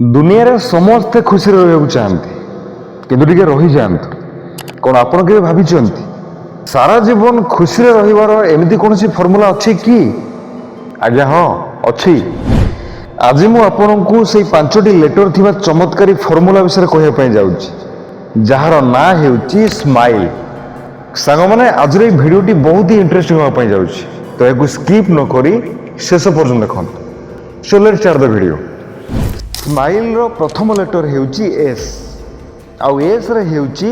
ଦୁନିଆରେ ସମସ୍ତେ ଖୁସିରେ ରହିବାକୁ ଚାହାନ୍ତି, କିନ୍ତୁ ଟିକେ ରହିଯାଆନ୍ତୁ। କ'ଣ ଆପଣ କେବେ ଭାବିଛନ୍ତି, ସାରା ଜୀବନ ଖୁସିରେ ରହିବାର ଏମିତି କୌଣସି ଫର୍ମୁଲା ଅଛି କି? ଆଜ୍ଞା ହଁ, ଅଛି। ଆଜି ମୁଁ ଆପଣଙ୍କୁ ସେଇ ପାଞ୍ଚଟି ଲେଟର ଥିବା ଚମତ୍କାରୀ ଫର୍ମୁଲା ବିଷୟରେ କହିବା ପାଇଁ ଯାଉଛି, ଯାହାର ନାଁ ହେଉଛି ସ୍ମାଇଲ୍। ସାଙ୍ଗମାନେ, ଆଜିର ଏଇ ଭିଡ଼ିଓଟି ବହୁତ ହି ଇଣ୍ଟରେଷ୍ଟିଂ ହେବା ପାଇଁ ଯାଉଛି, ତ ଏହାକୁ ସ୍କିପ୍ ନ କରି ଶେଷ ପର୍ଯ୍ୟନ୍ତ ଦେଖନ୍ତୁ। So let's start the video. ସ୍ମାଇଲ୍ର ପ୍ରଥମ ଲେଟର ହେଉଛି ଏସ୍, ଆଉ ଏସ୍ରେ ହେଉଛି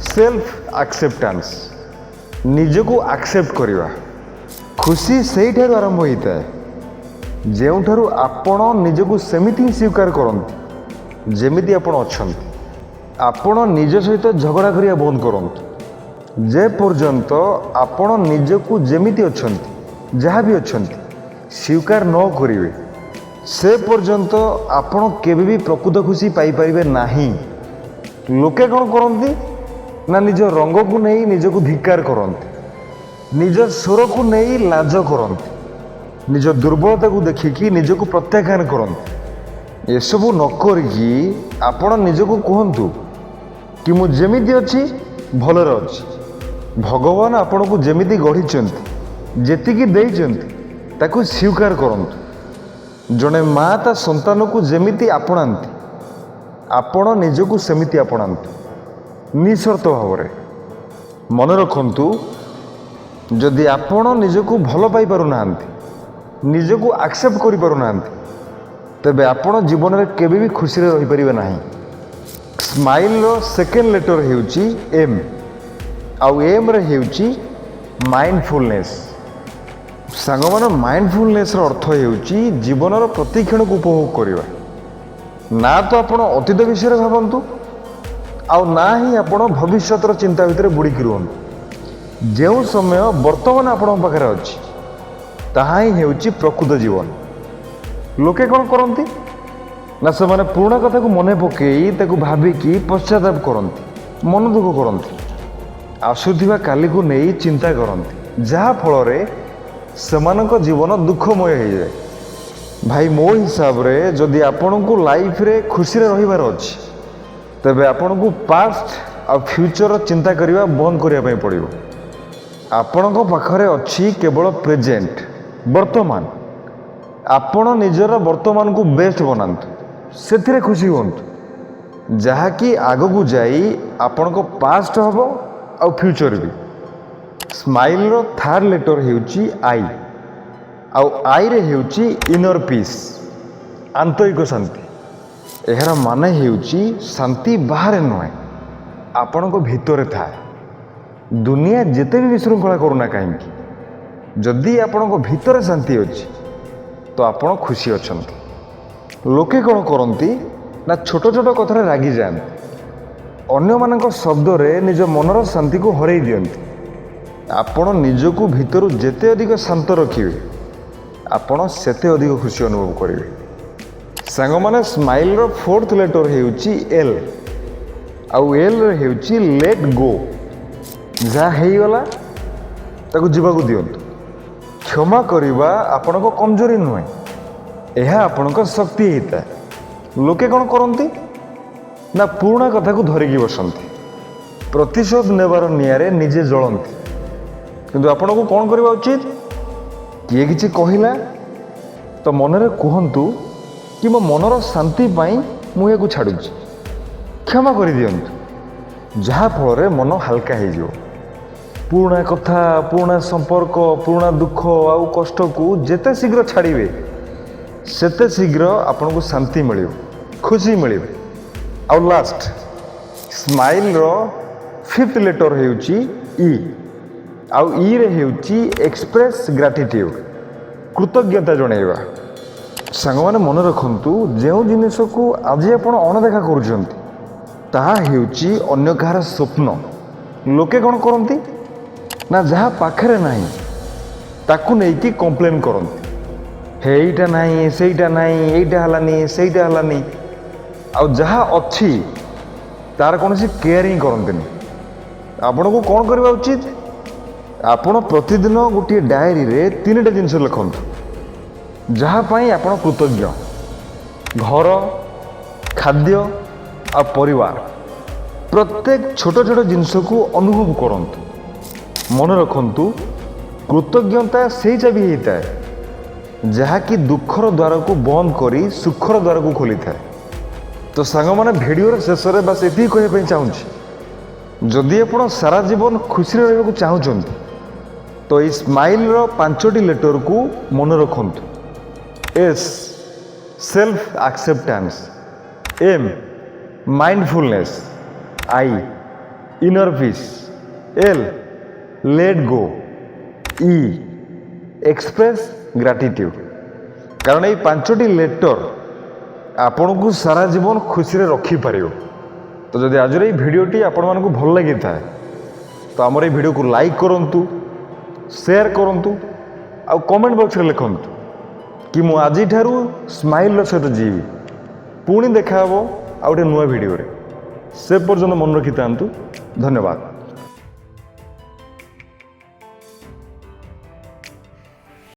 ସେଲ୍ଫ ଆକ୍ସେପ୍ଟାନ୍ସ, ନିଜକୁ ଆକ୍ସେପ୍ଟ କରିବା। ଖୁସି ସେଇଠାରୁ ଆରମ୍ଭ ହୋଇଥାଏ, ଯେଉଁଠାରୁ ଆପଣ ନିଜକୁ ସେମିତି ହିଁ ସ୍ୱୀକାର କରନ୍ତି, ଯେମିତି ଆପଣ ଅଛନ୍ତି। ଆପଣ ନିଜ ସହିତ ଝଗଡ଼ା କରିବା ବନ୍ଦ କରନ୍ତୁ। ଯେ ପର୍ଯ୍ୟନ୍ତ ଆପଣ ନିଜକୁ ଯେମିତି ଅଛନ୍ତି, ଯାହା ବି ଅଛନ୍ତି, ସ୍ୱୀକାର ନ କରିବେ, ସେ ପର୍ଯ୍ୟନ୍ତ ଆପଣ କେବେ ବି ପ୍ରକୃତ ଖୁସି ପାଇପାରିବେ ନାହିଁ। ଲୋକେ କ'ଣ କରନ୍ତି ନା, ନିଜ ରଙ୍ଗକୁ ନେଇ ନିଜକୁ ଧିକ୍କାର କରନ୍ତି, ନିଜ ସ୍ୱରକୁ ନେଇ ଲାଜ କରନ୍ତି, ନିଜ ଦୁର୍ବଳତାକୁ ଦେଖିକି ନିଜକୁ ପ୍ରତ୍ୟାଖ୍ୟାନ କରନ୍ତି। ଏସବୁ ନ କରିକି ଆପଣ ନିଜକୁ କୁହନ୍ତୁ କି ମୁଁ ଯେମିତି ଅଛି, ଭଲରେ ଅଛି। ଭଗବାନ ଆପଣଙ୍କୁ ଯେମିତି ଗଢ଼ିଛନ୍ତି, ଯେତିକି ଦେଇଛନ୍ତି, ତାକୁ ସ୍ୱୀକାର କରନ୍ତୁ। ଜଣେ ମା ତା ସନ୍ତାନକୁ ଯେମିତି ଆପଣାନ୍ତି, ଆପଣ ନିଜକୁ ସେମିତି ଆପଣାନ୍ତୁ ନିଃସର୍ତ୍ତ ଭାବରେ। ମନେ ରଖନ୍ତୁ, ଯଦି ଆପଣ ନିଜକୁ ଭଲ ପାଇପାରୁନାହାନ୍ତି, ନିଜକୁ ଆକ୍ସେପ୍ଟ କରିପାରୁନାହାନ୍ତି, ତେବେ ଆପଣ ଜୀବନରେ କେବେ ବି ଖୁସିରେ ରହିପାରିବେ ନାହିଁ। ସ୍ମାଇଲ୍ର ସେକେଣ୍ଡ ଲେଟର ହେଉଛି ଏମ୍, ଆଉ ଏମ୍ରେ ହେଉଛି ମାଇଣ୍ଡଫୁଲନେସ୍। ସାଙ୍ଗମାନେ, ମାଇଣ୍ଡଫୁଲନେସ୍ର ଅର୍ଥ ହେଉଛି ଜୀବନର ପ୍ରତି କ୍ଷଣକୁ ଉପଭୋଗ କରିବା। ନା ତ ଆପଣ ଅତୀତ ବିଷୟରେ ଭାବନ୍ତୁ, ଆଉ ନା ହିଁ ଆପଣ ଭବିଷ୍ୟତର ଚିନ୍ତା ଭିତରେ ବୁଡ଼ିକି ରୁହନ୍ତୁ। ଯେଉଁ ସମୟ ବର୍ତ୍ତମାନ ଆପଣଙ୍କ ପାଖରେ ଅଛି, ତାହା ହିଁ ହେଉଛି ପ୍ରକୃତ ଜୀବନ। ଲୋକେ କ'ଣ କରନ୍ତି ନା, ସେମାନେ ପୁରୁଣା କଥାକୁ ମନେ ପକାଇ ତାକୁ ଭାବିକି ପଶ୍ଚାତାପ କରନ୍ତି, ମନ ଦୁଃଖ କରନ୍ତି, ଆସୁଥିବା କାଲିକୁ ନେଇ ଚିନ୍ତା କରନ୍ତି, ଯାହାଫଳରେ ସେମାନଙ୍କ ଜୀବନ ଦୁଃଖମୟ ହେଇଯାଏ। ଭାଇ, ମୋ ହିସାବରେ ଯଦି ଆପଣଙ୍କୁ ଲାଇଫରେ ଖୁସିରେ ରହିବାର ଅଛି, ତେବେ ଆପଣଙ୍କୁ ପାଷ୍ଟ ଆଉ ଫ୍ୟୁଚରର ଚିନ୍ତା କରିବା ବନ୍ଦ କରିବା ପାଇଁ ପଡ଼ିବ। ଆପଣଙ୍କ ପାଖରେ ଅଛି କେବଳ ପ୍ରେଜେଣ୍ଟ, ବର୍ତ୍ତମାନ। ଆପଣ ନିଜର ବର୍ତ୍ତମାନକୁ ବେଷ୍ଟ ବନାନ୍ତୁ, ସେଥିରେ ଖୁସି ହୁଅନ୍ତୁ, ଯାହାକି ଆଗକୁ ଯାଇ ଆପଣଙ୍କ ପାଷ୍ଟ ହେବ ଆଉ ଫ୍ୟୁଚର ବି। ସ୍ମାଇଲ୍ର ଥାର୍ଡ଼ ଲେଟର ହେଉଛି I, ଆଉ ଆଇରେ ହେଉଛି ଇନର୍ ପିସ୍, ଆନ୍ତରିକ ଶାନ୍ତି। ଏହାର ମାନେ ହେଉଛି ଶାନ୍ତି ବାହାରେ ନୁହେଁ, ଆପଣଙ୍କ ଭିତରେ ଥାଏ। ଦୁନିଆ ଯେତେ ବି ବିଶୃଙ୍ଖଳା କରୁନା କାହିଁକି, ଯଦି ଆପଣଙ୍କ ଭିତରେ ଶାନ୍ତି ଅଛି, ତ ଆପଣ ଖୁସି ଅଛନ୍ତି। ଲୋକେ କ'ଣ କରନ୍ତି ନା, ଛୋଟ ଛୋଟ କଥାରେ ରାଗିଯାଆନ୍ତି, ଅନ୍ୟମାନଙ୍କ ଶବ୍ଦରେ ନିଜ ମନର ଶାନ୍ତିକୁ ହରେଇ ଦିଅନ୍ତି। ଆପଣ ନିଜକୁ ଭିତରୁ ଯେତେ ଅଧିକ ଶାନ୍ତ ରଖିବେ, ଆପଣ ସେତେ ଅଧିକ ଖୁସି ଅନୁଭବ କରିବେ। ସାଙ୍ଗମାନେ, ସ୍ମାଇଲ୍ର ଫୋର୍ଥ ଲେଟର ହେଉଛି ଏଲ୍, ଆଉ ଏଲ୍ରେ ହେଉଛି ଲେଟ୍ ଗୋ। ଯାହା ହେଇଗଲା, ତାକୁ ଯିବାକୁ ଦିଅନ୍ତୁ। କ୍ଷମା କରିବା ଆପଣଙ୍କ କମଜୋରି ନୁହେଁ, ଏହା ଆପଣଙ୍କ ଶକ୍ତି ହେଇଥାଏ। ଲୋକେ କ'ଣ କରନ୍ତି ନା, ପୁରୁଣା କଥାକୁ ଧରିକି ବସନ୍ତି, ପ୍ରତିଶୋଧ ନେବାର ନିଆଁରେ ନିଜେ ଜଳନ୍ତି। କିନ୍ତୁ ଆପଣଙ୍କୁ କ'ଣ କରିବା ଉଚିତ? କିଏ କିଛି କହିଲା ତ ମନରେ କୁହନ୍ତୁ କି ମୋ ମନର ଶାନ୍ତି ପାଇଁ ମୁଁ ଏହାକୁ ଛାଡ଼ୁଛି। କ୍ଷମା କରିଦିଅନ୍ତୁ, ଯାହାଫଳରେ ମନ ହାଲକା ହେଇଯିବ। ପୁରୁଣା କଥା, ପୁରୁଣା ସମ୍ପର୍କ, ପୁରୁଣା ଦୁଃଖ ଆଉ କଷ୍ଟକୁ ଯେତେ ଶୀଘ୍ର ଛାଡ଼ିବେ, ସେତେ ଶୀଘ୍ର ଆପଣଙ୍କୁ ଶାନ୍ତି ମିଳିବ, ଖୁସି ମିଳିବ। ଆଉ ଲାଷ୍ଟ, ସ୍ମାଇଲ୍ର ଫିଫ୍ଥ ଲେଟର ହେଉଛି ଇ, ଆଉ ଇରେ ହେଉଛି ଏକ୍ସପ୍ରେସ୍ ଗ୍ରାଟିଟ୍ୟୁଡ଼, କୃତଜ୍ଞତା ଜଣାଇବା। ସାଙ୍ଗମାନେ, ମନେ ରଖନ୍ତୁ, ଯେଉଁ ଜିନିଷକୁ ଆଜି ଆପଣ ଅଣଦେଖା କରୁଛନ୍ତି, ତାହା ହେଉଛି ଅନ୍ୟ କାହାର ସ୍ୱପ୍ନ। ଲୋକେ କ'ଣ କରନ୍ତି ନା, ଯାହା ପାଖରେ ନାହିଁ, ତାକୁ ନେଇକି କମ୍ପ୍ଲେନ୍ କରନ୍ତି। ହେ, ଏଇଟା ନାହିଁ, ସେଇଟା ନାହିଁ, ଏଇଟା ହେଲାନି, ସେଇଟା ହେଲାନି। ଆଉ ଯାହା ଅଛି, ତାର କୌଣସି କେୟାର ହିଁ କରନ୍ତିନି। ଆପଣଙ୍କୁ କ'ଣ କରିବା ଉଚିତ? ଆପଣ ପ୍ରତିଦିନ ଗୋଟିଏ ଡାଏରୀରେ ତିନିଟା ଜିନିଷ ଲେଖନ୍ତୁ, ଯାହା ପାଇଁ ଆପଣ କୃତଜ୍ଞ। ଘର, ଖାଦ୍ୟ ଆଉ ପରିବାର, ପ୍ରତ୍ୟେକ ଛୋଟ ଛୋଟ ଜିନିଷକୁ ଅନୁଭବ କରନ୍ତୁ। ମନେ ରଖନ୍ତୁ, କୃତଜ୍ଞତା ସେଇ ଚାବି ହେଇଥାଏ ଯାହାକି ଦୁଃଖର ଦ୍ୱାରକୁ ବନ୍ଦ କରି ସୁଖର ଦ୍ୱାରକୁ ଖୋଲିଥାଏ। ତ ସାଙ୍ଗମାନେ, ଭିଡ଼ିଓର ଶେଷରେ ବାସ୍ ଏତିକି କହିବା ପାଇଁ ଚାହୁଁଛି, ଯଦି ଆପଣ ସାରା ଜୀବନ ଖୁସିରେ ରହିବାକୁ ଚାହୁଁଛନ୍ତି, ତ ଏଇ ସ୍ମାଇଲ୍ର ପାଞ୍ଚଟି ଲେଟରକୁ ମନେ ରଖନ୍ତୁ। S, self acceptance. M, mindfulness. I, inner peace. L, let go. E, express gratitude. କାରଣ ଏଇ ପାଞ୍ଚଟି ଲେଟର ଆପଣଙ୍କୁ ସାରା ଜୀବନ ଖୁସିରେ ରଖିପାରିବ। ତ ଯଦି ଆଜିର ଏଇ ଭିଡ଼ିଓଟି ଆପଣମାନଙ୍କୁ ଭଲ ଲାଗିଥାଏ, ତ ଆମର ଏଇ ଭିଡ଼ିଓକୁ ଲାଇକ୍ କରନ୍ତୁ, ସେୟାର କରନ୍ତୁ ଆଉ କମେଣ୍ଟ ବକ୍ସରେ ଲେଖନ୍ତୁ କି ମୁଁ ଆଜିଠାରୁ ସ୍ମାଇଲ୍ର ସହିତ ଯିବି। ପୁଣି ଦେଖାହେବ ଆଉ ଗୋଟେ ନୂଆ ଭିଡ଼ିଓରେ। ସେ ପର୍ଯ୍ୟନ୍ତ ମନେ ରଖିଥାନ୍ତୁ। ଧନ୍ୟବାଦ।